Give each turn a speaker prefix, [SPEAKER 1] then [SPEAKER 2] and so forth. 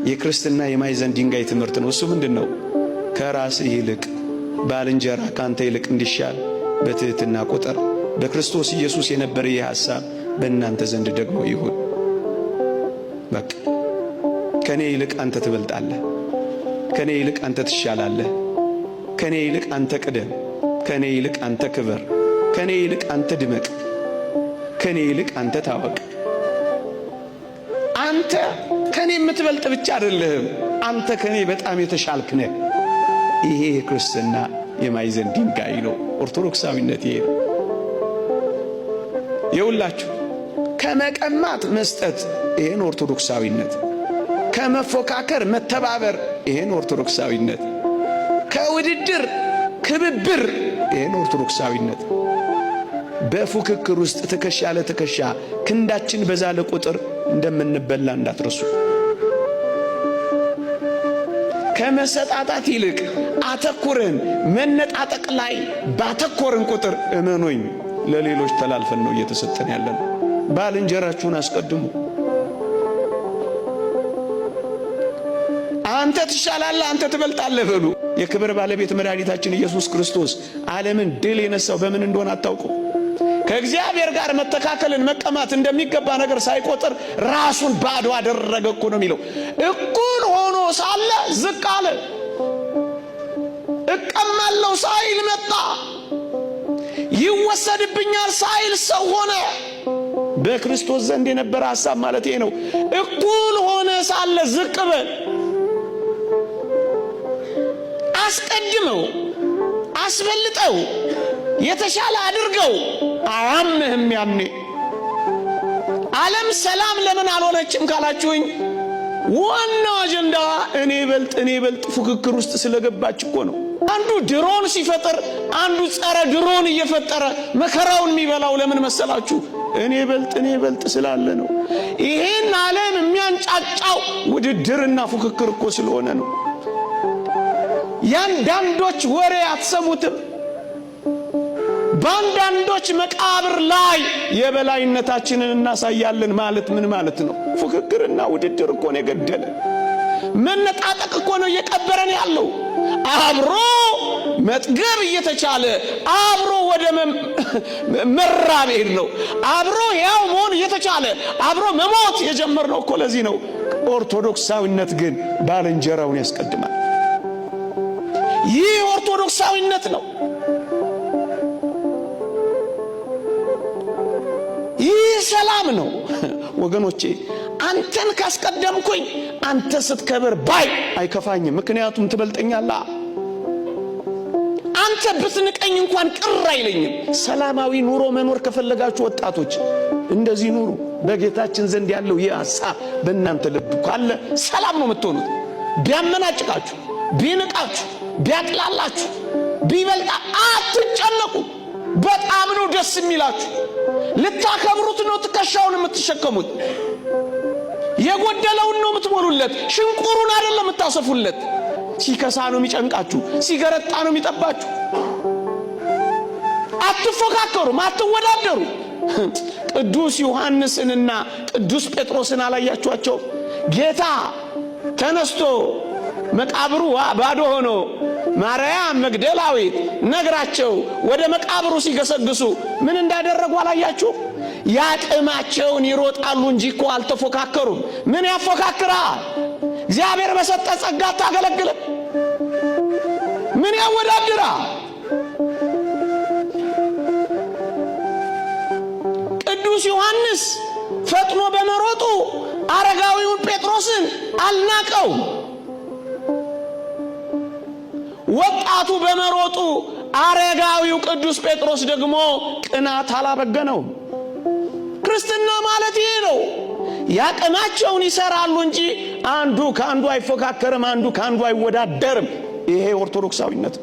[SPEAKER 1] የክርስትና የማዕዘን ድንጋይ ትምህርት ነው። እሱ ምንድን ነው? ከራስህ ይልቅ ባልንጀራ ካንተ ይልቅ እንዲሻል በትሕትና ቁጠር። በክርስቶስ ኢየሱስ የነበረ ይህ ሐሳብ በእናንተ ዘንድ ደግሞ ይሁን። በቃ ከኔ ይልቅ አንተ ትበልጣለህ፣ ከኔ ይልቅ አንተ ትሻላለህ፣ ከኔ ይልቅ አንተ ቅደም፣ ከኔ ይልቅ አንተ ክበር፣ ከኔ ይልቅ አንተ ድመቅ፣ ከኔ ይልቅ አንተ ታወቅ። አንተ ከኔ የምትበልጥ ብቻ አይደለህም፣ አንተ ከኔ በጣም የተሻልክ ነህ። ይሄ የክርስትና የማዕዘን ድንጋይ ነው። ኦርቶዶክሳዊነት ይሄ ነው። የሁላችሁ ከመቀማት መስጠት፣ ይሄን ኦርቶዶክሳዊነት። ከመፎካከር መተባበር፣ ይሄን ኦርቶዶክሳዊነት። ከውድድር ክብብር፣ ይሄን ኦርቶዶክሳዊነት። በፉክክር ውስጥ ትከሻ ለትከሻ ክንዳችን በዛለ ቁጥር እንደምንበላ እንዳትረሱ። ከመሰጣጣት ይልቅ አተኩረን መነጣጠቅ ላይ ባተኮርን ቁጥር እመኖኝ ለሌሎች ተላልፈን ነው እየተሰጠን ያለን። ባልንጀራችሁን አስቀድሙ። አንተ ትሻላለህ፣ አንተ ትበልጣለህ በሉ። የክብር ባለቤት መድኃኒታችን ኢየሱስ ክርስቶስ ዓለምን ድል የነሳው በምን እንደሆነ አታውቁ። ከእግዚአብሔር ጋር መተካከልን መቀማት እንደሚገባ ነገር ሳይቆጥር ራሱን ባዶ አደረገ እኮ ነው የሚለው። እኩል ሆኖ ሳለ ዝቅ አለ። እቀማለሁ ሳይል መጣ። ይወሰድብኛል ሳይል ሰው ሆነ። በክርስቶስ ዘንድ የነበረ ሐሳብ ማለት ይሄ ነው። እኩል ሆነ ሳለ ዝቅ በል። አስቀድመው አስበልጠው የተሻለ አድርገው አያምህም። ያኔ ዓለም ሰላም ለምን አልሆነችም ካላችሁኝ ዋናው አጀንዳዋ እኔ በልጥ እኔ በልጥ ፉክክር ውስጥ ስለገባች እኮ ነው። አንዱ ድሮን ሲፈጥር አንዱ ጸረ ድሮን እየፈጠረ መከራውን የሚበላው ለምን መሰላችሁ? እኔ በልጥ እኔ በልጥ ስላለ ነው። ይሄን ዓለም የሚያንጫጫው ውድድርና ፉክክር እኮ ስለሆነ ነው። ያንዳንዶች ወሬ አትሰሙትም። በአንዳንዶች መቃብር ላይ የበላይነታችንን እናሳያለን ማለት ምን ማለት ነው? ፉክክርና ውድድር እኮ ነው የገደለ። መነጣጠቅ እኮ ነው እየቀበረን ያለው። አብሮ መጥገብ እየተቻለ አብሮ ወደ መራብ ሄድ ነው። አብሮ ያው መሆን እየተቻለ አብሮ መሞት የጀመርነው እኮ ለዚህ ነው። ኦርቶዶክሳዊነት ግን ባልንጀራውን ያስቀድማል። ይህ ኦርቶዶክሳዊነት ነው። ይህ ሰላም ነው ወገኖቼ። አንተን ካስቀደምኩኝ አንተ ስትከብር ባይ አይከፋኝም፣ ምክንያቱም ትበልጠኛለህ። አንተ ብትንቀኝ እንኳን ቅር አይለኝም። ሰላማዊ ኑሮ መኖር ከፈለጋችሁ ወጣቶች እንደዚህ ኑሩ። በጌታችን ዘንድ ያለው ይህ ሐሳብ በእናንተ ልብ ካለ ሰላም ነው የምትሆኑት። ቢያመናጭቃችሁ፣ ቢንቃችሁ፣ ቢያጥላላችሁ፣ ቢበልጣ አትጨነቁ። በጣም ነው ደስ የሚላችሁ። ልታከብሩት ነው ትከሻውን የምትሸከሙት። የጎደለውን ነው የምትሞሉለት፣ ሽንቁሩን አይደለም የምታሰፉለት። ሲከሳ ነው የሚጨንቃችሁ፣ ሲገረጣ ነው የሚጠባችሁ። አትፎካከሩም፣ አትወዳደሩ። ቅዱስ ዮሐንስንና ቅዱስ ጴጥሮስን አላያችኋቸው? ጌታ ተነስቶ መቃብሩ ባዶ ሆኖ ማርያም መግደላዊት ነግራቸው ወደ መቃብሩ ሲገሰግሱ ምን እንዳደረጉ አላያችሁ? ያቅማቸውን ይሮጣሉ እንጂ እኮ አልተፎካከሩም። ምን ያፎካክራል? እግዚአብሔር በሰጠ ጸጋ አታገለግልም? ምን ያወዳድራል? ቅዱስ ዮሐንስ ፈጥኖ በመሮጡ አረጋዊውን ጴጥሮስን አልናቀው። ወጣቱ በመሮጡ አረጋዊው ቅዱስ ጴጥሮስ ደግሞ ቅናት አላበገነውም። ክርስትና ማለት ይሄ ነው። ያቅማቸውን ይሰራሉ እንጂ አንዱ ከአንዱ አይፎካከርም፣ አንዱ ከአንዱ አይወዳደርም። ይሄ ኦርቶዶክሳዊነት።